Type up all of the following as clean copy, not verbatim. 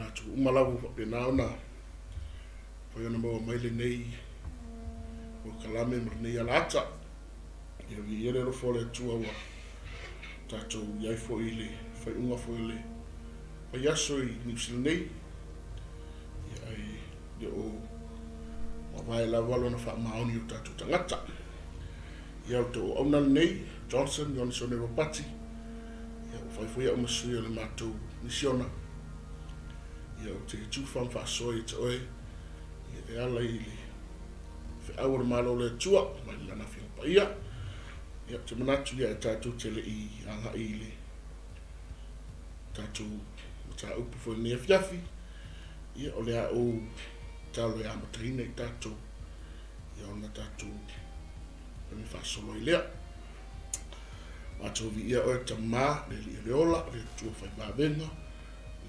latou uma lava ua faapena ona mafai ona maua mai lenei polokalame ma lenei alaata. Ia viia le alofa o le Atua ua tatou i ai foi i le faaiuga foi o le vaiaso i Niu Sila nei, ia ae le o mavae lava lona faamaoni i o tatou tagata. Ia o le tou auauna lenei, Johnson Ionesone Ropati, ia ua fai foi au ma sui o le matou misiona. Ia ou te tufa ma faasoa ia te oe, ia e ala i le feau o le Malo o le Atua mai Lana Afioga Paia. Ia ou te manatu ia e tatou te le i agai i le tatou mataupu foi i lenei afiafi, ia o le a ou tatalo e amataina i tatou, ia ona tatou taimi faasolo ai lea. Matou viia oe Tama, le Alii o le ola, le Atua fai vavega,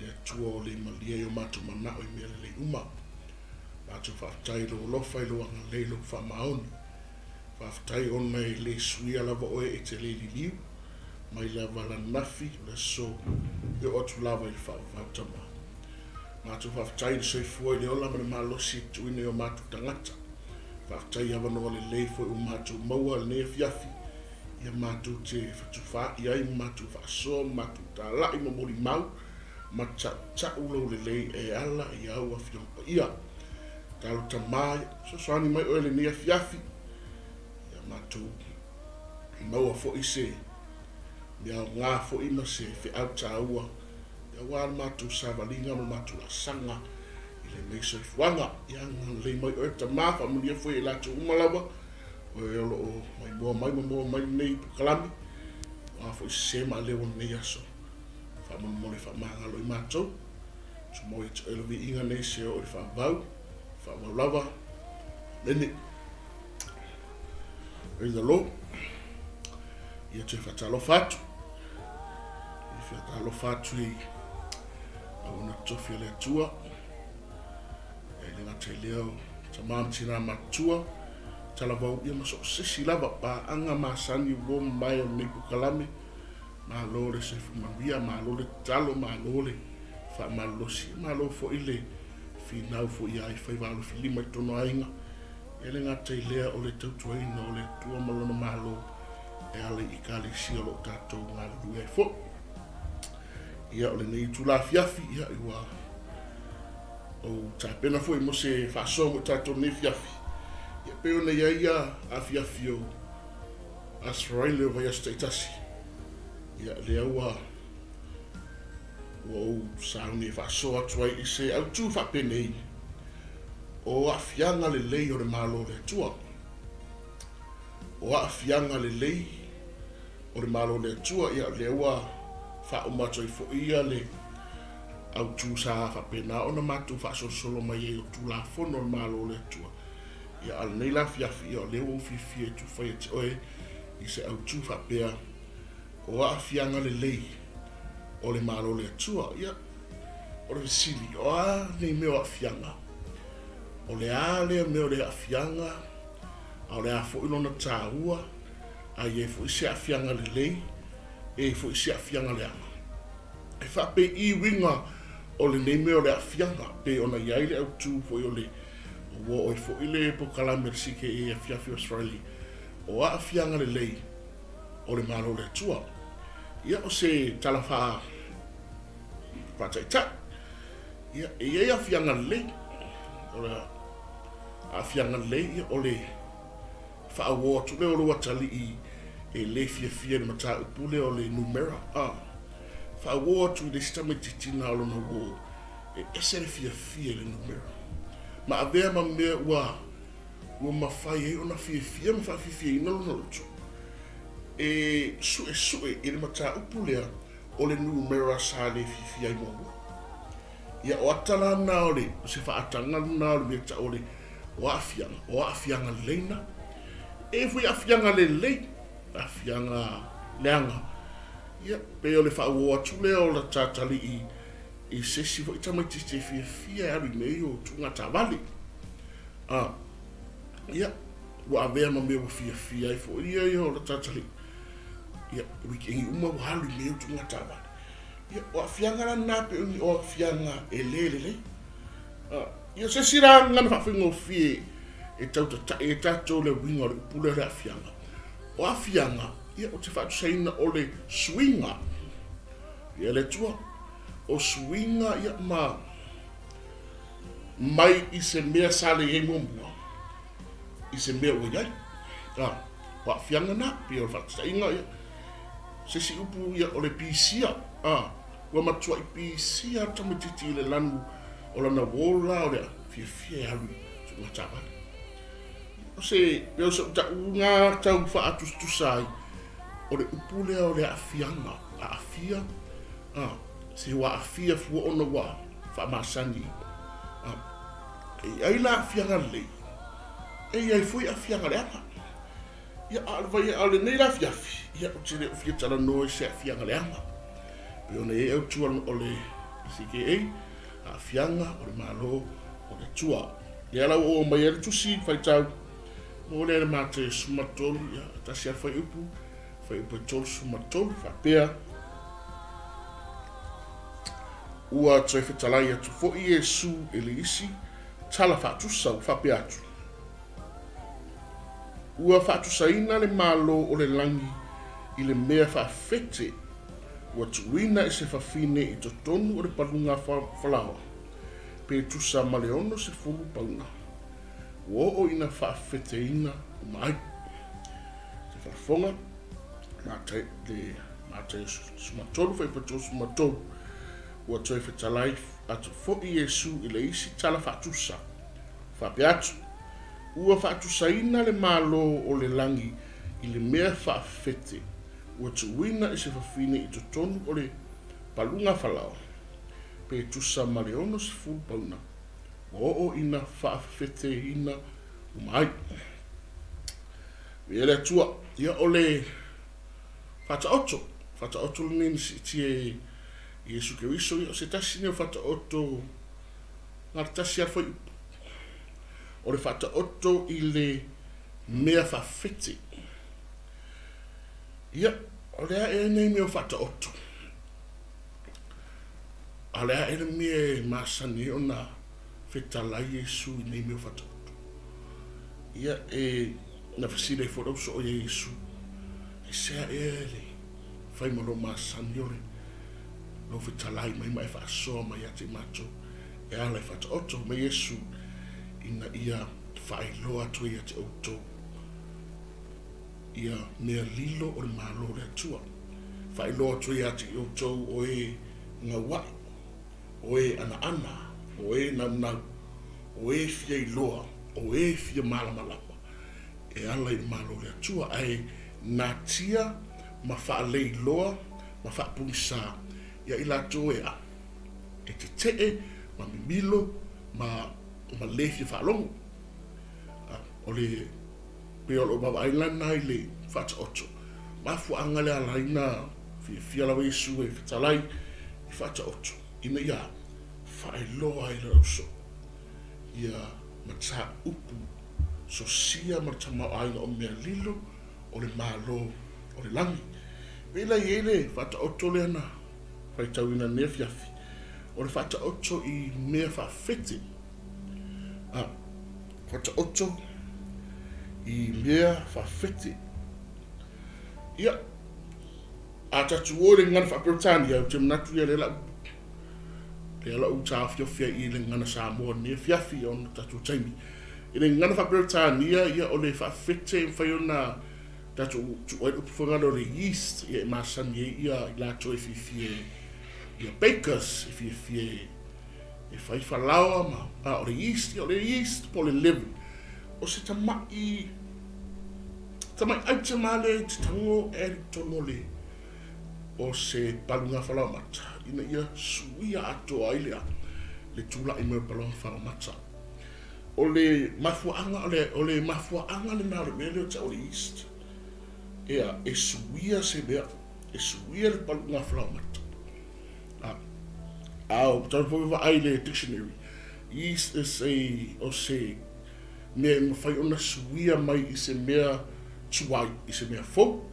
le Atua o le malie i o matou manao i mea lelei uma. Matou faafetai i lou alofa, i lou agalelei, i lou faamaoni. Faafetai ona e le suia lava oe e te le liliu, mai lava ananafi o le aso e oo atu lava i le faavavau Tama. Matou faafetai i le soifua i le ola ma le malosi e tuuina i o matou tagata. Faafetai i avanoa lelei foi ua matou maua i lenei afiafi, ia matou te fetufaai ai ma matou faasoa ma matou talai ma molimau ma ta'uta'u lou lelei e ala i au Afioga Paia. Talo Tama, fesoasoani mai oe i lenei afiafi, ia matou maua foi se mea aoga foi ma se feau taua aua le matou savaliga ma le matou laasaga i lenei soifuaga. Ia agalelei mai oe Tama, faamanuia foi i latou uma lava o e o lo o maimoa mai ma maua mai lenei polokalame, o a foi sese ma aleu o lenei aso. Faamolemole faamagalo i matou. Tumau ia te oe le viiga nei se oo i le faavavau, faavavau lava. Amene. Praise the Lord. Ia toe faatalofa atu. Ia faatalofa atu i auauna totofi a le Atua. E le gata i lea o tama ma tina matutua, talavou ia ma so o se isi lava paaga masani uo mamae o lenei polokalame. Malo le soifua manuia, malo le tatalo, malo le faamalolosi, malo foi le finau foi ia i faiva alofilima i totonu o aiga. E le gata i lea o le tautuaina o le Atua ma lona Malo e ala i Ekalesia o lo o tatou galulue ai foi. Ia o lenei itula afiafi, ia ua ou tapena foi mo se faasoa mo i tatou lenei afiafi. Ia pei ona i ai ia afiafi o Australia o vaiaso taitasi, ia lea ua ou sauni e faasoa atu ai i se autu faapenei o aafiaga lelei o le Malo o le Atua. O aafiaga lelei o le Malo o le Atua, ia lea ua faauma atu ai foi ia le autu sa faapena ona matou faasolosolo mai ai o Tulafono o le Malo o le Atua. Ia a o lenei la afiafi, ia o lea ua ou fiafia e tuufai ia te oe i se autu faapea o aafiaga lelei o le Malo o le Atua. Ia, o le fesili, o a nei mea o aafiaga? O le a lea mea o le aafiaga, a o le a foi lona taua, a i ai foi se aafiaga lelei, e i ai foi se aafiaga leaga? E faapei uiga o lenei mea o le aafiaga, pei ona i ai le autu foi o le ua oo ai foi le polokalame a le CKA Afiafi Australia, o aafiaga lelei o le Malo o le Atua. Ia, o se tala faataitai. Ia, e i ai aafiaga lelei. O le aafiaga lelei, ia, o le faauo atu lea o lou atalii e le fiafia i le mataupu lea o le numera. Faauo atu i le isi tamaitiiti na o lona uo e ese le fiafia i le numera. Ma avea ma mea ua mafai ai ona fiafia ma faafiafiaina lona loto e suesue i le mataupu lea o le numera sa le fiafia ai muamua. Ia, o ata la na o le o se faataga lena o le mea tau o le o aafiaga, o aafiaga lelei na. E foi aafiaga lelei, aafiaga leaga. Ia, pei o le faauo atu lea o le tatalii i se isi foi tamaitiiti e fiafia e alu i mea ia o tuuga taavale. Ia, ua avea ma mea ua fiafia ai foi ia o le tatalii. Ia, wikendi uma ua alu i mea o tuuga taavale. Ia, o aafiaga la lena pei o ni o aafiaga e lē lelei. Ia, o se isi la gagana faafaigofie e tautatai ai tatou le uiga o le upu lea o le aafiaga. O aafiaga, ia, ou te faatusaina o le suiga. Ia le Atua, o suiga ia ma mai i se mea sa leai muamua i se mea ua i ai. O aafiaga na, pei o le faataitaiga, ia, se isi upu, ia, o le pisia. Ua matuai pisia le tamaitiiti i le lanu o lana uo la o le fiafia e alu i suiga taavale. O se pei o se tauga tau faatusatusa ai o le upu lea o le aafiaga, aafia, se ua aafia fua ona ua faamasani. E i ai la aafiaga lelei, e i ai foi aafiaga leaga. Ia, a o le vai a o lenei la afiafi, ia, ou te le o fia talanoa i se aafiaga leaga. Pei ona i ai autu o le CKA, aafiaga o le Malo o le Atua. Lea la ua ou aumaia ai le tusi faitau mo lea le Mateo 13, ia, tasi lava le fuaiupu, fuaiupu e 33, faapea, Ua toe fetalai atu foi Iesu i le isi tala faatusa ua faapea atu, Ua faatusaina le Malo o le lagi i le mea faafete ua tuuina e se fafine i totonu o le paluga falaoa, pe tusa ma le 60 pauna, ua oo ina faafeteina uma ai. Se faafofoga, le Mateo 13, fuaiupu 33, Ua toe fetalai atu foi Iesu i le isi tala faatusa, faapea atu, Ua faatusaina le Malo o le lagi i le mea faafete ua tuuina e se fafine i totonu o le paluga falaoa, pe tusa ma le 60 pauna, ua oo ina faafefeteina uma ai. Viia le Atua. Ia, o le faataoto, faataoto lenei na siitia e Iesu Keriso, ia, o se tasi lenei o faataoto na o le tasi lava le fuaiupu. O le faataoto i le mea faafete. Ia, o le a ea nei mea o faataoto? A o le a ea le mea e masani ai ona fetalai Iesu i nei mea o faataoto? Ia, e na fesili ai foi le ausoo ia Iesu, aisea ea le fai ma lou masani o le lou fetalai mai ma e faasoa mai ia te i matou e ala i faataoto mai Iesu ina ia faailoa atu ai ia te outou ia mea lilo o le Malo o le Atua. Faailoa atu ai ia te outou o e gaua'i, o e anaana, o e naunau, o e fia iloa, o e fia malamalama e ala i le Malo o le Atua, ae natia ma faaleiloa ma faapunisā ia i latou e a, e tete'e ma mimilo ma ma lē fia faalogo. O le pei o lou vaavaai lena i le faataoto mafuaaga le ala ai na fiafia lava Iesu e fetalai i faataoto ina ia faailoa ai le ausoo ia mataupu sosia ma le tamaoaiga o mea lilo o le Malo o le lagi. Pei la i ai le faataoto lea na faitauina i lenei afiafi, o le faataoto i mea faafete. A, faataoto i mea faafete. Ia, a tatou o i le gagana faa-Peretania, ou te manatu ia lea la lea la ou taofiofi ai i le gagana Samoa i lenei afiafi ona o tatou taimi. I le gagana faa-Peretania, ia o le faafete e mafai ona tatou tuu ai le upu foi lea o le yeast, ia e masani ai ia i latou e fiafia ia bakers, e fiafia e fai falaoa ma, a o le yeast, ia o le yeast po o le leaven, o se tamai tamai item lava lea e te tago e alu i totonu o le o se paluga falaoamata ina ia suia atoa ai le le tulai mai o le paluga falaoamata. O le mafuaaga o le o le mafuaaga lena o le mea lea o tau o le yeast. Ea, e suia se mea, e suia le paluga falaoamata. A, a o tau foi vaai i le dictionary, yeast is a, o se mea e mafai ona suia mai i se mea tuai, i se mea fou,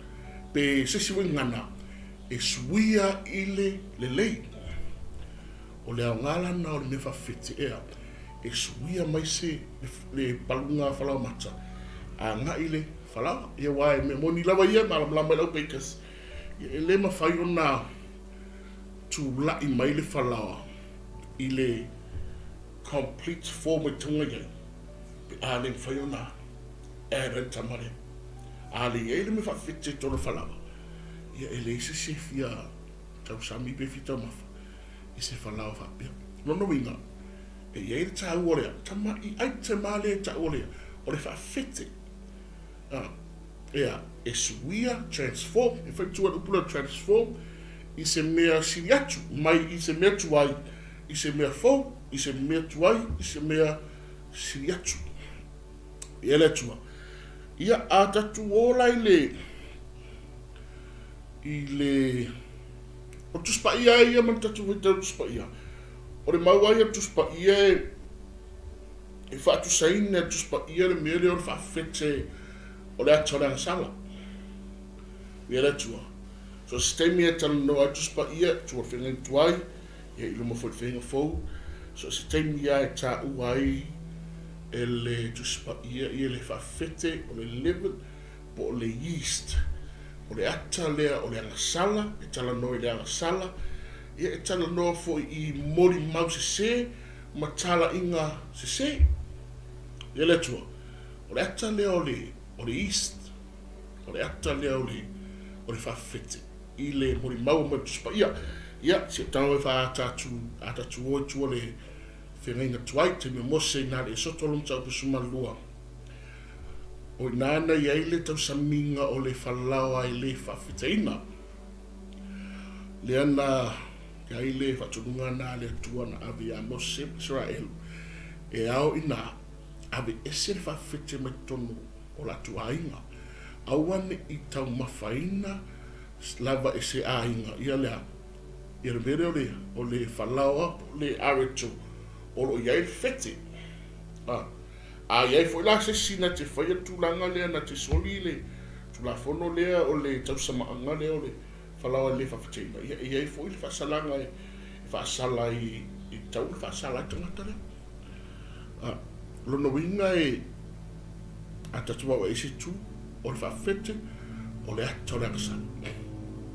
pe se isi foi gagana, E suia i le lelei. O le aoga lana o le mea faafefete ea, e suia mai se le paluga falaoamata agai i le falaoa. Ia aua e mea moni lava ia, e malamalama i le au bakers, ia e le mafai ona tulai mai le falaoa i le complete form e tatau ona i ai pe a le mafai ona add ai le tama lea. A le i ai le mea faafefete i totonu o le falaoa, ia e leai se isi e fia tausami pe fia taumafa i se falaoa faapea. O lona uiga, e i ai le taua o le tama'i item lava lea e ta'u o le o le faafefete. A, ea, e suia, transform, e fai atu ai le upu lea transform i se mea sili atu, mai i se mea tuai i se mea fou, i se mea tuai i se mea sili atu. E le Atua. Ia, a tatou o la i le i le o le Tusi Paia ia ma le tatou faitau Tusi Paia. O le mau lava ia o le Tusi Paia e e faatusaina e le Tusi Paia le mea lea o le faafete o le ata o le agasala. Ia le Atua. So se taimi e talanoa ai le Tusi Paia, tua le feagaiga tuai, ia i luma foi i le feagaiga fou, so o se taimi lava e taua ai e le Tusi Paia ia le faafete o le leaven po o le yeast. O le ata lea o le agasala, e talanoa i le agasala, ia e talanoa foi i molimau sese ma talaiga sese. Ia le Atua, o le ata lea o le, o le yeast, o le ata lea o le, o le faafefete i le molimau mai le Tusi Paia. Ia, si ou tago e faaata atu, a tatou o i tua le feagaiga tuai, taimi o Mose i na le Esoto lona mataupu 12. O i ina na i ai le tausamiga o le falaoa e le faafetaina. Lea na i ai le faatonuga na a le Atua na ave ia Mose ma Isaraelu, e ao ina aveese le faafete mai totonu o latou aiga. Aua ne i taumafaina lava e se aiga ia le ia le mea lea o le o le falaoa po o le areto o lo o i ai le fete. A. A i ai foi la se isi na te faia le tulaga lea, na te soli le Tulafono lea o le tausamaaga lea o le falaoa e le faafeteina, ia e i ai foi le faasalaga e faasala ai, e tatau ona faasala ai le tagata lea. A, o lona uiga e, a tatou vaavaai i isi itu, o le faafete, o le ata o le agasala.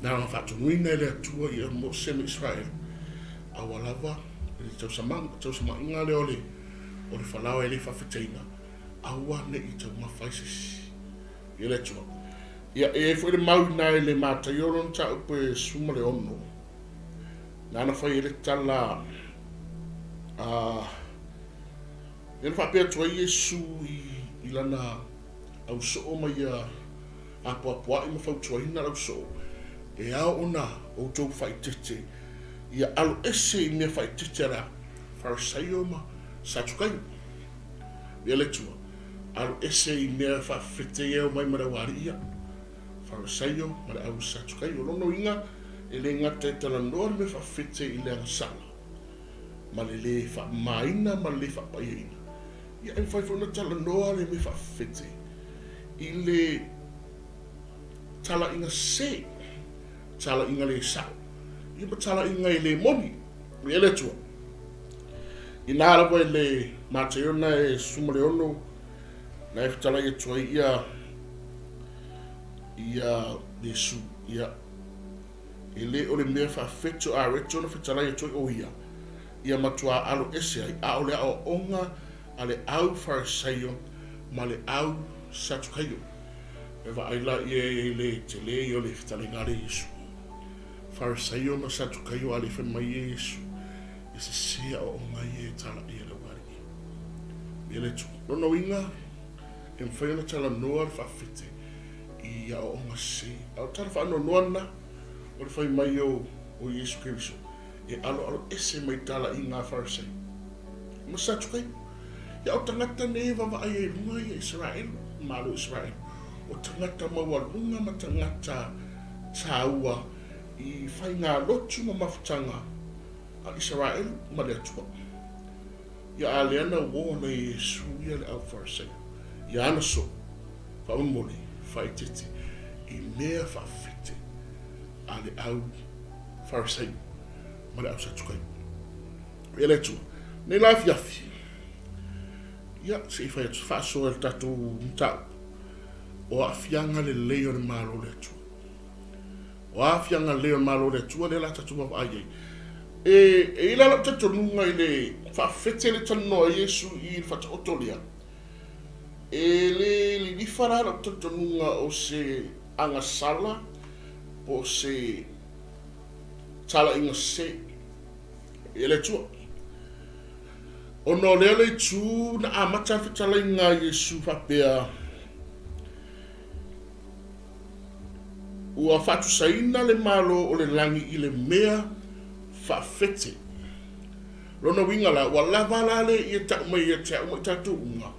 Na ona faatonuina e le Atua ia Mose ma Isaraelu, aua lava le tausamaaga lea o le O le falaoa e le faafeteina, aua ne i taumafa ai se isi. I le Atua. Ia, e i ai foi le mau i ina i le Mataio lona mataupu e 16, nāna fai ai le tala, a, lea na faapea atu ai Iesu i, i lana ausoo ma ia apoapoai ma fautuaina le ausoo, e ao ona outou faaeteete, ia aloese i mea faaeteete a le Farisaio ma Satukaio. Ia le Atua, aloese i mea faafefete ia e omai ma le aualii ia, Farisaio ma le au Satukaio. O lona uiga, e le gata e talanoa le mea faafefete i le agasala, ma le lē faamamaina ma le lē faapaiaina, ia e mafai foi ona talanoa le mea faafefete i le talaiga sese, talaiga le sao, ia ma talaiga e le moni. Ia le Atua. Inā lava i le Mataiona e 16, na e fetalai atu ai ia ia Iesu, ia e le o le mea faafeto a reto na fetalai atu ai o ia, ia matua alo ese ai, a o le aoaoga a le au Farisaio ma le au Satukaio. E vaai la ia i le tele ia o le fetalaiga a le Iesu. Farisaio ma Satukaio a le fai mai e Iesu, e sese aoaoga ia e talaia e le aualii. Ia le Atua. Lona uiga, e mafai ona talanoa le faafete i aoaoga sese. A o tala faanoanoa lena o le fai mai o, o Iesu Keriso, e aloalo ese mai talaiga a Farisai ma Satukaio. Ia o tagata nei e vaavaai ai i luga ia Isaraelu, Malo o Isaraelu, o tagata maualuga ma tagata tāua i faigalotu ma mafutaga a Isaraelu ma le Atua. Ia a lea na uō ana e Iesu ia le au Farisaio, ia ana soo, faamolemole, faaeteete i mea faafete. a le au Farisai ma le au Satukai. E le Atua. Nei la afiafi, ia, se i fai atu faasoa i le tatou mataupu, o aafiaga lelei o le Malo o le Atua. O aafiaga lelei o le Malo o le Atua lea la tatou vaavaai ai. E i ai la lau talitonuga i le faafete le talanoa ai Iesu i le faataoto lea, e le lilifa la lau talitonuga o se agasala po o se talaiga sese i le Atua. Ona o lea le itu na amata le fetalaiga a Iesu faapea, ua faatusaina le Malo o le lagi i le mea faafete. Lona uiga la, ua lava la le ia tau mai ia te au ma i tatou uma,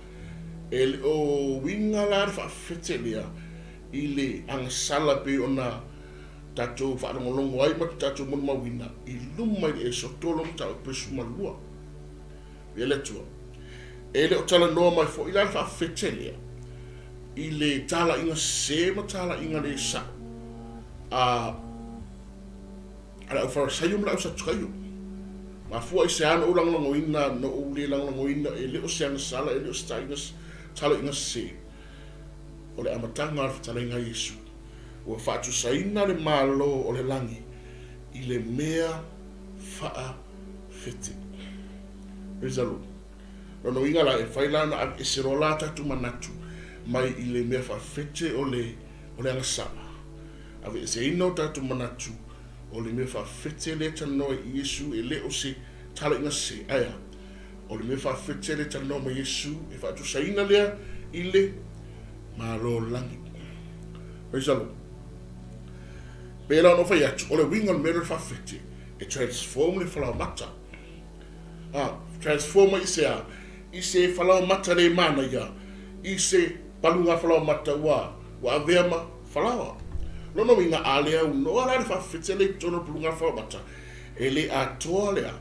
e le o uiga la le faafete lea i le agasala pei ona tatou faalogologo ai ma tatou molimauina i luma i le Esoto lo mataupu 12. Ia le Atua. E le o talanoa mai foi la le faafete lea i le talaiga sese ma talaiga le sa'o a le au Farisaio ma le au Satukaio. Mafua i se a na ou lagolagoina, na ou le lagolagoina, e le o se agasala, e le o se talaiga sese. O le amataga o le fetalaiga a Iesu, ua faatusaina le Malo o le lagi i le mea faafete. Praise the Lord. Lona uiga la, e fai la ona aveese loa la tatou manatu mai i le mea faafete o le agasala. Aveeseina o tatou manatu o le mea faafete lea talanoa i Iesu, e le o se talaiga sese, ae a? O le mea faafete lea talanoa mai Iesu, e faatusaina lea i le Malo o le lagi. Praise the Lord. Pei la ona ou fai atu, o le uiga o le mea lea o le faafete, e transform le falaoamata. Transform i se a? I se falaoamata le manaia, i se paluga falaoamata ua avea ma falaoa. Lona uiga, a le aunoa la le faafete lea i totonu o le paluga falaoamata, e le atoa lea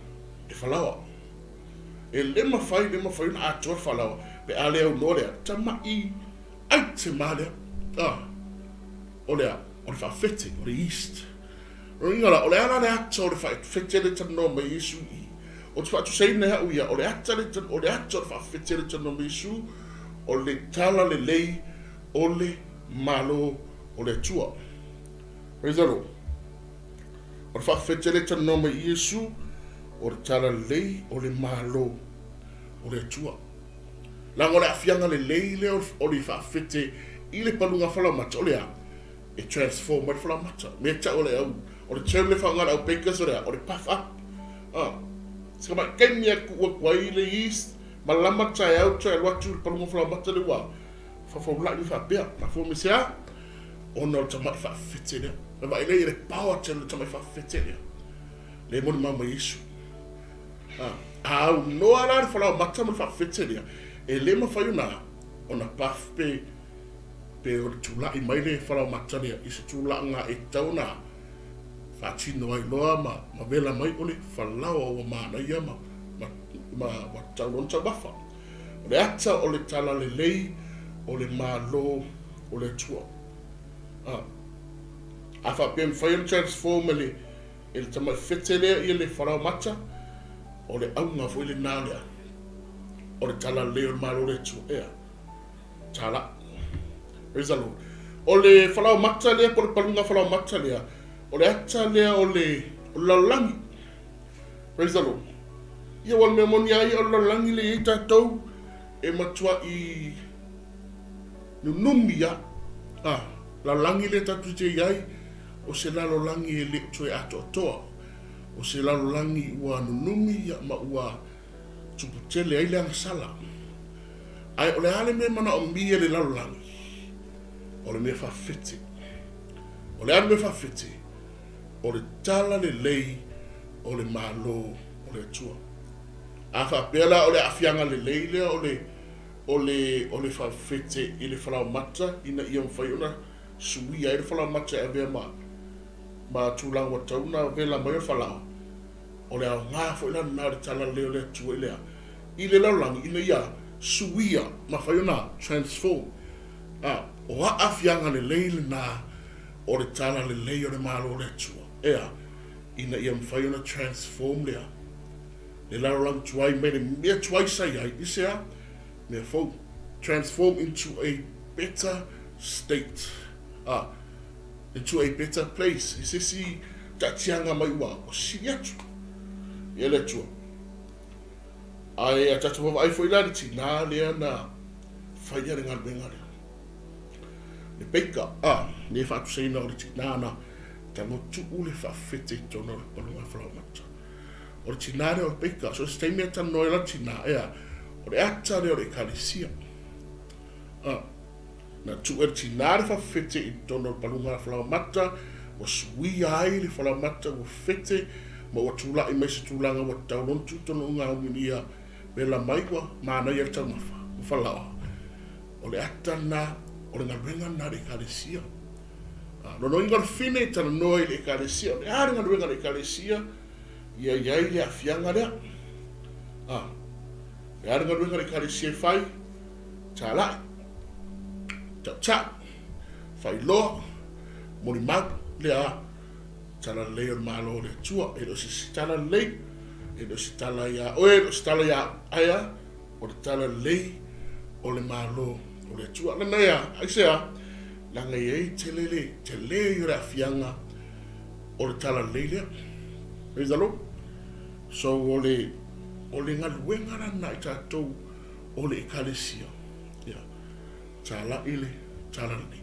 le falaoa. E le mafai ona atoa le falaoa, pe a le aunoa lea, tama'i ai te mā lea. O lea, o le faafete, o le yeast. Lona uiga la, o le ala le ata o le faafete le talanoa mai Iesu i. O te faatusaina e au ia, o le ata o le faafete le talanoa mai Iesu, o le tala lelei o le Malo o le Atua. Praise the Lord. O le faafete le talanoa mai Iesu, o le tala lelei o le Malo o le Atua. Leaga o le aafiaga lelei lea o le faafete i le paluga falaoamata, o le a? E transform mai le falaoamata. Mea tau o le au, o le term le faaaoga le au bakers o le a? O le puff up. Se mai kaimi a ku atu ai le yeast, malama taeao toe alu atu le paluga falaoamata le ua fafaulai le faapea. Mafua me se a? Ona o le tama'i faafete lea. Na vaai lea i le power tele o le tama'i faafete lea. Le molimau mai Iesu. A aunoa la le falaoamata ma le faafete lea, e le mafai ona puff pe o le tula'i mai le falaoamata lea i se tulaga e tatau ona faatino ai loa ma vela mai o le falaoa ua manaia ma tau lona taumafa. O le ata o le tala lelei o le Malo o le Atua. A faapea mafai ona transform e le tama'i fete lea ia le falaoamata, o le auga foi lena lea o le tala lelei o le Malo o le Atua. Ea, tala. Praise the Lord. O le falaoamata lea, po o le paluga falaoamata lea, o le ata lea o le lalolagi. Praise the Lord. Ia ua le mea moni ai o le lalolagi le iai tatou e matuai nunumi ia. Lalolagi le tatou te iai, o se lalolagi e le o toe atoatoa. O se lalolagi ua nunumi ia ma ua tuputele ai le agasala. Ae o le a le mea manaomia le lalolagi, o le mea faafete. O le a le mea faafete, o le tala lelei o le Malo o le Atua. A faapea la o le aafiaga lelei lea o le faafete i le falaoamata ina ia mafai ona suia ai le falaoamata e avea ma tulaga ua tatau ona vela mai o le falaoa, o le aoga foi la lena o le tala lelei o le Atua i le a? I le lalolagi ina ia suia, mafai ona transform. O aafiaga lelei lena o le talalelei o le Malo o le Atua. Ea, ina ia mafai ona transform lea le lalolagi tuai mai le mea tuai sa i ai i se a mea fou. Transform into a better state. Into a better place. I se isi taatiaga mai ua sili atu ia le Atua. Ae a tatou vaavaai foi la i le tinā lea na faia le galuega lea, le peika, le faatusaina o le tinā na tago tuu le faafete i totonu o le paluga falaoamata. O le tinā lea o le peika, so o se taimi e talanoa ai la le tinā, ea, o le ata lea o le ekalesia. Na tuu e le tinā le faafete i totonu o le paluga falaoamata, ua suia ai le falaoamata, ua fete, ma ua tula'i mai se tulaga ua tatau loa ona tuu i totonu o gaogi ia vela mai ua manaia le taumafa ma falaoa. O le ata lena, o le galuega lena a le ekalesia. Lona uiga o le fine e talanoa i le ekalesia, o le a le galuega a le ekalesia, ia i ai le aafiaga lea. O le a le galuega a le ekalesia e fai, tala'i, tautau, faailoa, molimau, lea talalelei o le Malo o le Atua. E le o se isi talalelei, e le o se tala ia oe, e le o se tala ia au, ae a, o le talalelei o le Malo o le Atua. Lana ia, aisea, leaga e i ai tele le tele o le aafiaga o le talalelei lea. Praise the Lord. So o le galuega lana i tatou o le ekalesia, ia, tala'i le talalelei.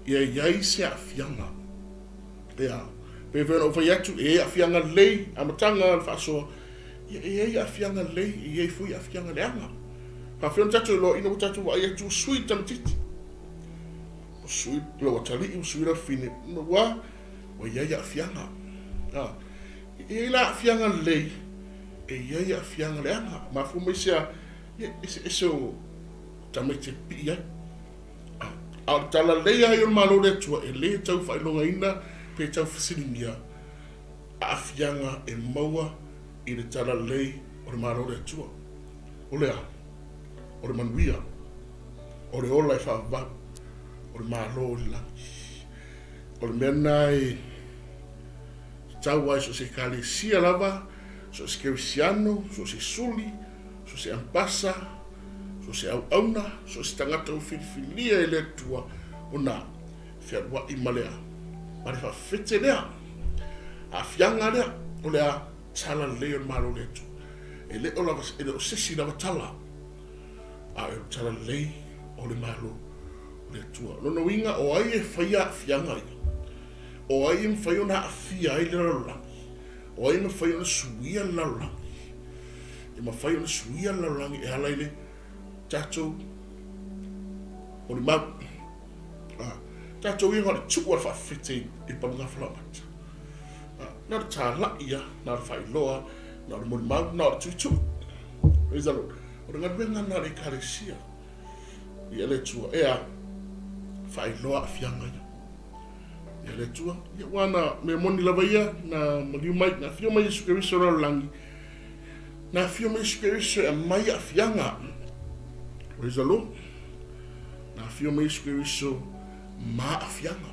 Ia i ai se aafiaga. Ia, pe foi ona ou fai atu, e i ai aafiaga lelei, amataga le faasoa, ia e i ai aafiaga lelei, e i ai foi aafiaga leaga. Faafefea ona tatou iloa ina ua tatou vaai atu ua sui le tamaitiiti, ua sui lau atalii, ua sui lau fafine, ua i ai aafiaga. E i ai la aafiaga lelei, e i ai aafiaga leaga. Mafua mai se a, ia, eseese o tamaiti e pipii ai. A o le talalelei lava ia o le Malo o le Atua, e le tau faailogaina pe tau fesiligia aafiaga e maua i le talalelei o le Malo o le Atua. O le a? O le manuia, o le ola e faavavau, o le Malo o le lagi. O le mea lena e tatau ai so o se ekalesia lava, so o se kerisiano, so o se suli, so o se ampasa, so o se auauna, so o se tagata ua filifilia e le Atua ona fealuai ma le ma le faafete lea, aafiaga lea, o le a talalelei o le Malo o le Atua. E le o lava, e le o se isi lava tala, a o le talalelei o le Malo o le Atua. Lona uiga, o ai e faia aafiaga ia? O ai e mafai ona aafia ai le lalolagi? O ai e mafai ona suia le lalolagi? E mafai ona suia le lalolagi e ala i le tatou molimau. Tatou ia na o le tuu a le faafete i paluga falaoamata. Na o le tala'i ia, na o le faailoa, na o le molimau, na o le tuitui. Praise the Lord. O le galuega na o le ekalesia ia le Atua. Ea, faailoa aafiaga ia. Ia le Atua. Ia ua na mea moni lava ia, na maliu mai, na afio mai Iesu Keriso o le lalolagi, na afio mai Iesu Keriso e aumai aafiaga. Praise the Lord. Na afio mai Iesu Keriso ma aafiaga.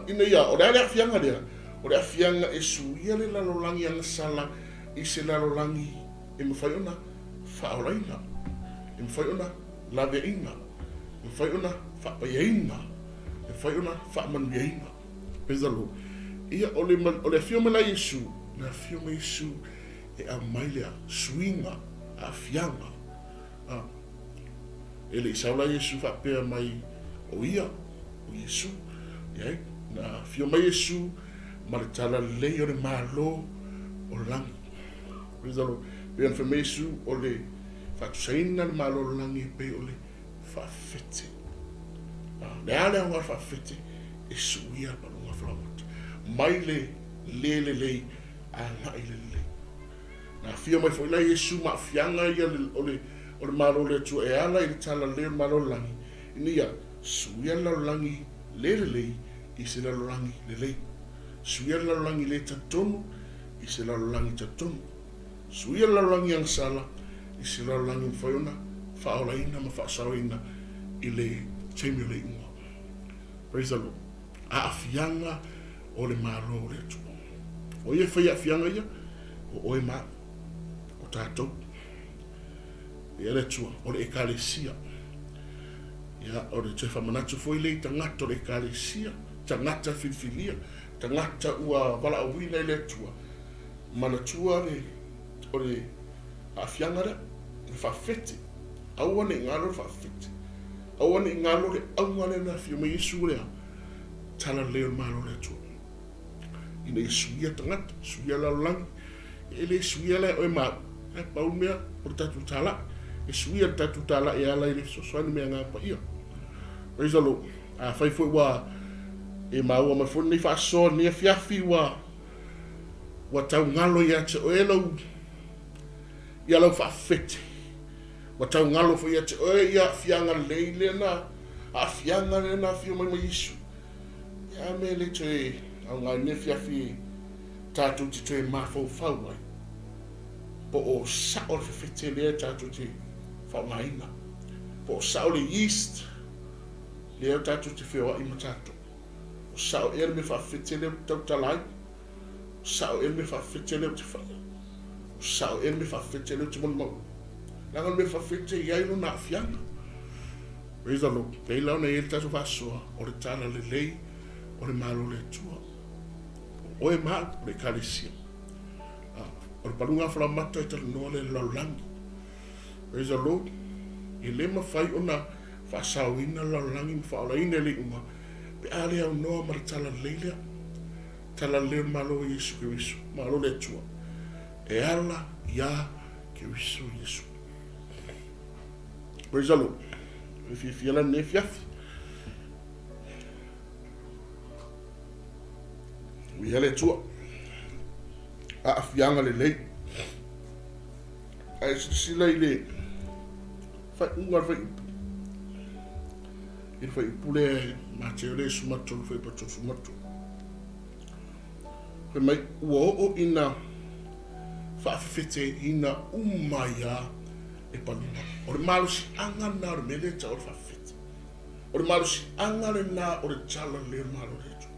Ina ia, o le a le aafiaga lea? O le aafiaga e suia le lalolagi agasala i se lalolagi e mafai ona faaolaina, e mafai ona laveaina, e mafai ona faapaiaina, e mafai ona faamanuiaina. Praise the Lord. Ia, o le afio mai la Iesu, na afio mai Iesu e aumai lea suiga, aafiaga. E le i sau la Iesu faapea mai o ia, o Iesu. Leai, na afio mai Iesu ma le talalelei o le Malo o le lagi. Praise the Lord. Pei ona fai mai Iesu, o le faatusaina le Malo o le lagi e pei o le faafete. Le a le aoga o le faafete e suia le paluga falaoamata mai le le lelei agai le lelei. Na afio mai foi la Iesu ma aafiaga ia o le Malo o le Atua e ala i le talalelei o le Malo o le lagi, ina ia suia le lalolagi le lelei i se lalolagi lelei. Suia le lalolagi le talitonu i se lalolagi talitonu. Suia le lalolagi agasala i se lalolagi mafai ona faaolaina ma faasaoina i le taimi o le iuga. Praise the Lord. Aafiaga o le Malo o le Atua. O ia fai aafiaga ia, o oe ma o tatou. Ia le Atua, o le ekalesia. Ia, o le toe faamanatu foi lea i tagata o le ekalesia, tagata filifilia, tagata ua valaauina e le Atua, manatua le, o le aafiaga lea, le faafete. Aua ne i galo le faafete. Aua ne i galo le auga lea na afio mai Iesu lea, talalelei o le Malo o le Atua. Ina ia suia tagata, suia lalolagi, e le suia la e oe ma au. Ae pau le mea, o le tatou talai. E suia le tatou talai e ala i le fesoasoani me Agaga Paia. Praise the Lord. Afai foi ua e maua mai foi lenei faasoa lenei afiafi ua ua taugalo ia te oe lau ia lau faafete. Ua taugalo foi ia te oe ia aafiaga lelei lea na aafiaga lea na afio mai ma Iesu. Ia a mea le toe aoga i lenei afiafi tatou te toe mafaufau ai po o sao le fefete lea tatou te faaaogaina, po o sao le yeast lea tatou te feoai ma tatou, o sao ea le mea faafefete lea ou te tautala ai, o sao ea le mea faafefete lea ou te faia, o sao ea le mea faafefete lea ou te molimau. Leaga o le mea faafefete e i ai lona aafiaga. Praise the Lord. Pei la ona i ai le tatou faasoa o le talalelei o le Malo o le Atua. O oe ma au, o le ekalesia. O le paluga falaoamata e talanoa le lalolagi. Praise the Lord. E le mafai ona faasaoina le lalolagi ma faaolaina i le iuga pe a le aunoa ma le talalelei lea. Talalelei o le Malo o Iesu Keriso, Malo o le Atua. E ala iā Keriso Iesu. Praise the Lord. E fiafia la lenei afiafi. Viia le Atua. Aafiaga lelei. Ae silasila i le faaiuga o le fuaiupu. I le fuaiupu lea Mateo le 13, fuaiupu 33. Fai mai, ua oo ina faafefeteina uma ai lava e paluga. O le malosiaga lena o le mea lea e tau o le faafefete. O le malosiaga lena o le tala lelei o le Malo o le Atua.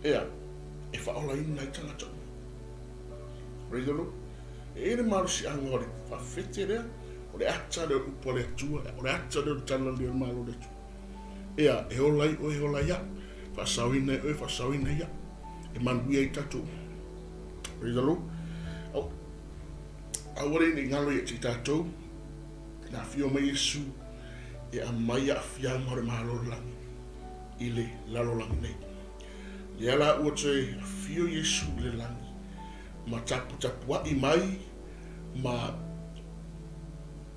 Ea, e faaolaina ai tagata uma. Praise the Lord. E i ai le malosiaga o le faafefete lea, o le ata lea o le upu a le Atua, o le ata lea o le tala lelei o le Malo o le Atua. Ea, e ola ai oe, e ola ai au. Faasaoina ai oe, faasaoina ai au. E manuia ai tatou. Praise the Lord. Au, aua le ne i galo ia te i tatou, na afio mai Iesu e aumai aafiaga o le Malo o le lagi i le lalolagi nei. Lea la ua toe afio Iesu i le lagi ma taputapuai mai ma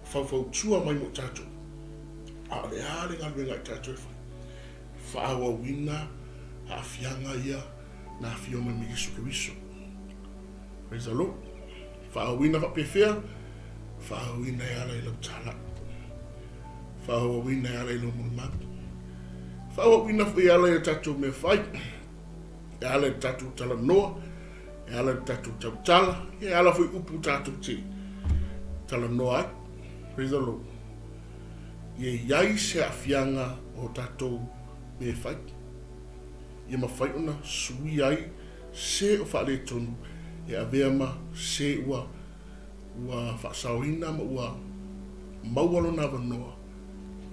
faufautua mai mo tatou. A o le a le galuega i tatou e fai? Faaauauina aafiaga ia na afio mai ma Iesu Keriso. Praise the Lord. Faaauauina faapefea? Faaauauina e ala i lau talai. Faaauauina e ala i lau molimau. Faaauauina foi e ala i a tatou mea fai. E ala i le tatou talanoa, e ala i le tatou tautala, e ala foi upu tatou te talanoa ai. Praise the Lord. Ia i ai se aafiaga o tatou mea e fai. Ia mafai ona suia ai se o faaletonu e avea ma se ua ua faasaoina ma ua maua lona avanoa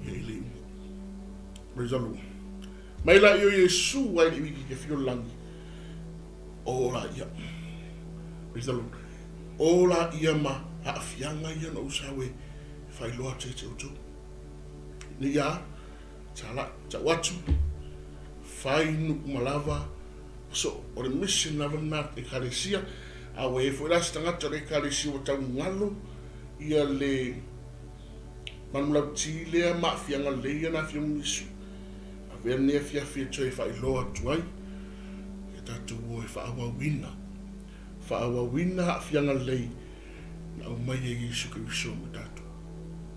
ia i le iuga. Praise the Lord. Mai la i o Iesu ai le iwi ki te afio lagi. O la ia. Praise the Lord. O la ia ma aafiaga ia na ou sau e faailoa atu ia te outou. Nei ia, talai, tau atu, fai nu'u ma lava, so, o le mission lava lena ekalesia, a ua i ai foi la se tagata o le ekalesia ua tau galo ia le manulauti lea ma aafiaga lelei ia na afio mai Iesu. Avea lenei afiafi e toe faailoa atu ai ia tatou o e faaauauina, faaauauina aafiaga lelei na aumai e Iesu Keriso mo tatou.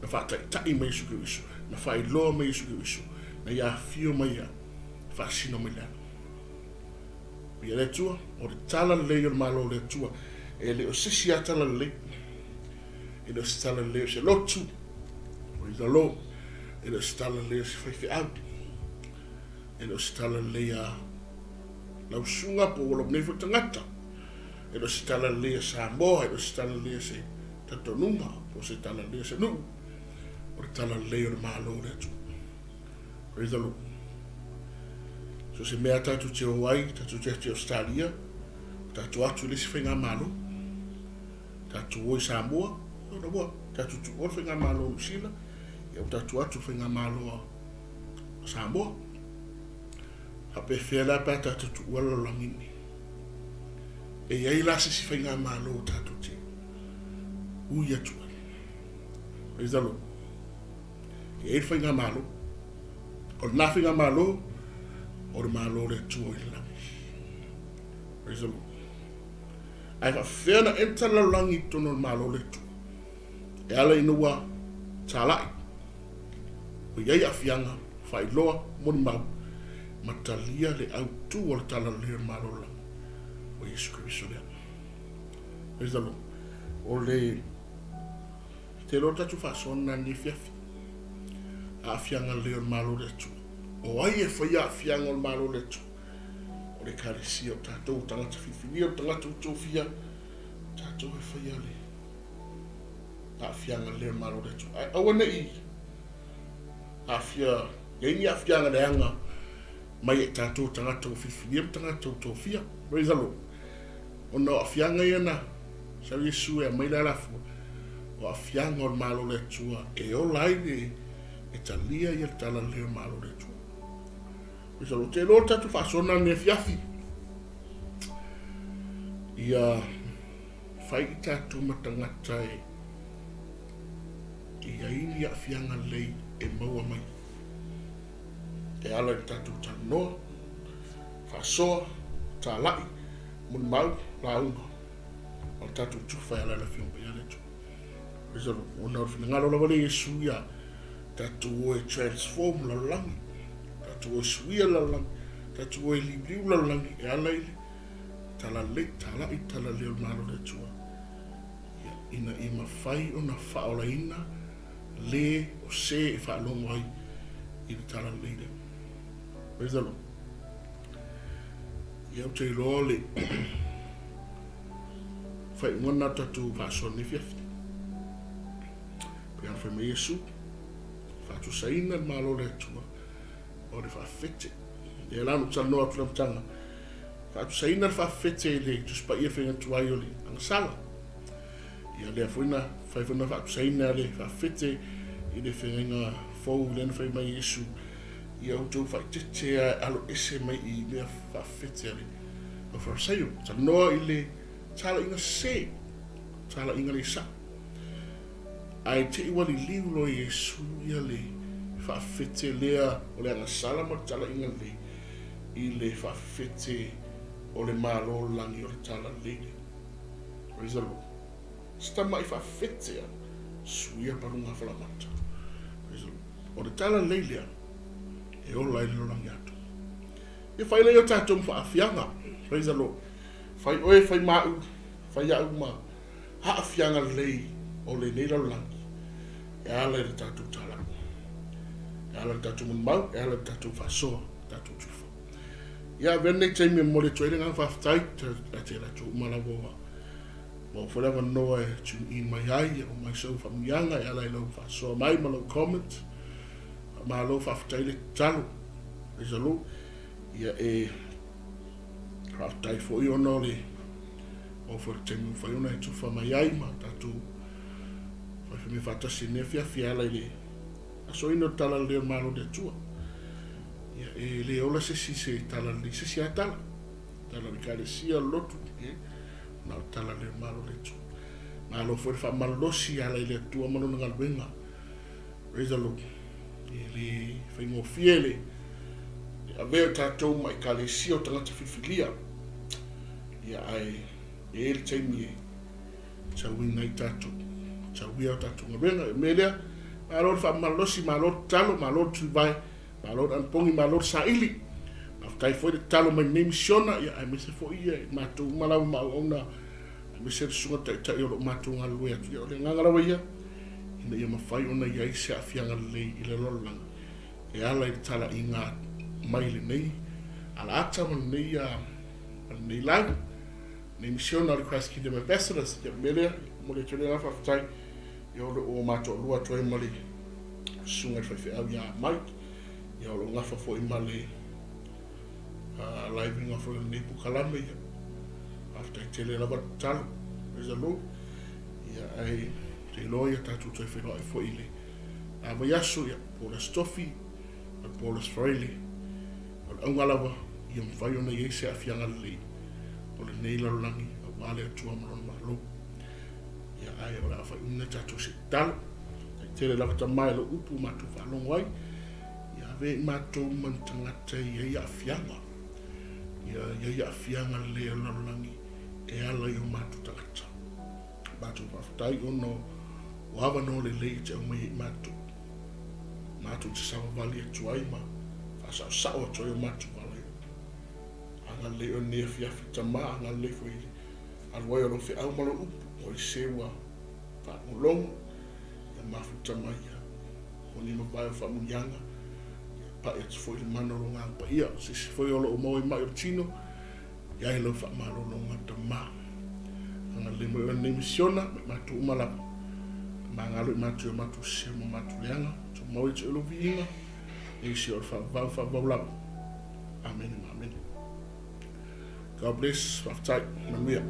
Na faataitai mai Iesu Keriso, na faailoa mai Iesu Keriso, na ia afio mai ia faasino mai le ala. Viia le Atua, o le tala lelei o le Malo o le Atua, e le o se isi lava tala lelei. E le o se tala lelei o se lotu, praise the Lord. E le o se tala lelei o se faifeau. E le o se talalelei a lau susuga po ua lou nei foi tagata. E le o se talalelei a Samoa, e le o se talalelei a se talitonuga, po o se talalelei a se nuu. O le talalelei o le Malo o le atunuu. Praise the Lord. So se mea tatou te o ai, tatou te atu i Australia, tatou atu i le isi faigamalo. Tatou o i Samoa, ona ua tatou tuua le faigamalo o Niu Sila, ia ua tatou atu i le faigamalo a Samoa. Faapefea la pe a tatou tuua le lalolagi lenei? E i ai la se isi faigamalo tatou te ui atu ai. Praise the Lord. E i ai le faigamalo. O lena faigamalo, o le Malo o le Atua i le lagi. Praise the Lord. Ae faafefea na enter le lalolagi i totonu o le Malo o le Atua? E ala ina ua talai, ua i ai aafiaga, faailoa, molimau, ma talia le autu o le talalelei o le Malo o le lagi, o Iesu Keriso lea. Praise the Lord. O le te loa tatou faasoa lena i lenei afiafi. Aafiaga lelei o le Malo o le Atua. O ai e faia aafiaga o le Malo o le Atua? O le Ekalesia, o tatou tagata filifilia, o tagata ua tofia, o tatou e faia le aafiaga lelei o le Malo o le Atua. Ae aua ne i aafia, i ai ni aafiaga leaga mai e tatou tagata ua filifilia ma tagata ua tofia. Praise the Lord. Ona o aafiaga ia na sau Iesu e aumai le alafua, o aafiaga o le Malo o le Atua e ola ai le e talia ia le talalelei o le Malo o le Atua. Praise the Lord. Te iloa le tatou faasoa lenei afiafi. Ia fai i tatou ma tagata e i ai ni aafiaga lelei e maua mai e ala i le tatou talanoa, faasoa, talai, molimau, lauga o le tatou tufa e ala i le Afioga Paia a le Atua. Praise the Lord. Ona o le finagalo lava lea Iesu ia tatou o e transform lalolagi, tatou o e suia lalolagi, tatou o e liuliu lalolagi e ala i le talalelei, talai, talalelei o le Malo o le Atua. Ia, ina ia mafai ona faaolaina le o se e faalogo ai i le talalelei lea. Praise the Lord. Ia, ou te iloa le faaiuga lena o le tatou faasoa lenei afiafi. Pei ona fai mai Iesu, faatusaina le Malo o le Atua o le faafefete. Lea la na ou talanoa atu i le amataga, faatusaina le faafefete i le Tusi Paia faiga tuai o le agasala. Ia lea foi na fai foi na faatusaina le faafefete i le feagaiga fou lea na fai mai Iesu, ia outou faaeteete a e alo ese mai i mea faafefete a le Farisaio. Talanoa i le talaiga sese, talaiga le sao. Ae te i ua liliu loa Iesu ia le faafefete lea o le agasala ma le talaiga lelei i le faafefete o le Malo o le lagi o le talalelei lea. Praise the Lord. Se tama'i faafefete a suia paluga falamata. Praise the Lord. O le talalelei lea e ola ai le lalolagi atoa. Ia fai lea o tatou ma faafiaga. Praise the Lord. Fai oe, fai maʻu, fai a'u ma aafiaga lelei o lenei lalolagi e ala i le tatou tala'u, e ala i le tatou molimau, e ala i le tatou faasoa, tatou tufa. Ia avea lenei taimi e momoli atu ai le agaga faafetai ia te i latou uma lava ua maua foi le avanoa e tune in mai ai, ia aumai sau faamanuiaga e ala i lau faasoa mai ma lau comment. Faamalo faafetai le tatalo. Praise the Lord. Ia e faafetai foi ona o le maua foi le taimi ua mafai ona e tufa mai ai ma tatou faifai mea faatasi i lenei afiafi e ala i le asoina o le talalelei o le Malo o le Atua. Ia e le ola se isi se talalelei, se isi lava tala. Tala o le Ekalesia, o le lotu, e na o le talalelei o le Malo o le Atua. Malo foi le faamalolosi e ala i le Atua ma lona galuega. Praise the Lord. E le faigofie le avea o tatou ma Ekalesia o tagata filifilia. Ia ae e i ai le taimi e tauina ai tatou, tauia o tatou galuega. O le mea lea, malo le faamalolosi, malo le tatalo, malo le tulivae, malo le anapogi, malo le saili. Faafetai foi le tatalo mai lenei misiona, ia aemaise foi ia i matou uma lava ma auauna, aemaise le susuga taitai o lo o matou galulue atu. Ia o le agaga lava ia, ina ia mafai ona i ai se aafiaga lelei i le lalolagi e ala i le talaiga mai i lenei alaata ma lenei, ma lenei lau, lenei misiona o le Christ Kingdom Ambassadors. Ia, o le mea lea, momoli atu ai le agaga faafetai, ia o lo o matou atu ai ma le susuga i le faifeau ia Mike, ia o lo o gafa foi ma le live ina foi o lenei polokalame. Ia, faafetai tele lava le tatalo. Praise the Lord. Ia, ae ou te iloa ia tatou toe feiloai foi i le vaiaso, ia, po o le Aso Tofi, po o le Aso Faraile. O le auga lava, ia mafai ona i ai se aafiaga lelei o lenei lalolagi aua le Atua ma lona Malo. Ia, ae o le a faaiuina tatou se tatalo. Tai tele lava Tama i lau upu matou faalogo ai. Ia ave i matou ma ni tagata i ai aafiaga. Ia i ai aafiaga lelei o le lalolagi e ala i o matou tagata. Matou faafetai ona o avanoa lelei e te aumai ai i matou. Matou te savavali atu ai ma faasaosao atu ai o matou vala i agalelei o lenei afiafi Tama, agalelei foi i le alu ai o lau feau ma lau upu, o i se ua faalogologo, ia mafuta mai ia moni ma vae o faamuniaga, ia pai atu foi le mana o lo agaga paia. O se isi foi o lo o maua i mai o le tino, ia ai lau faamalologa Tama. Agalelei mai o lenei misiona, mai matou uma lava. Magalo i matou o matou sese ma matou leaga, tumau i te o lou viiga, e isi o le faavavau, faavavau lava. Amene ma amene. God bless. Faafetai. Manuia.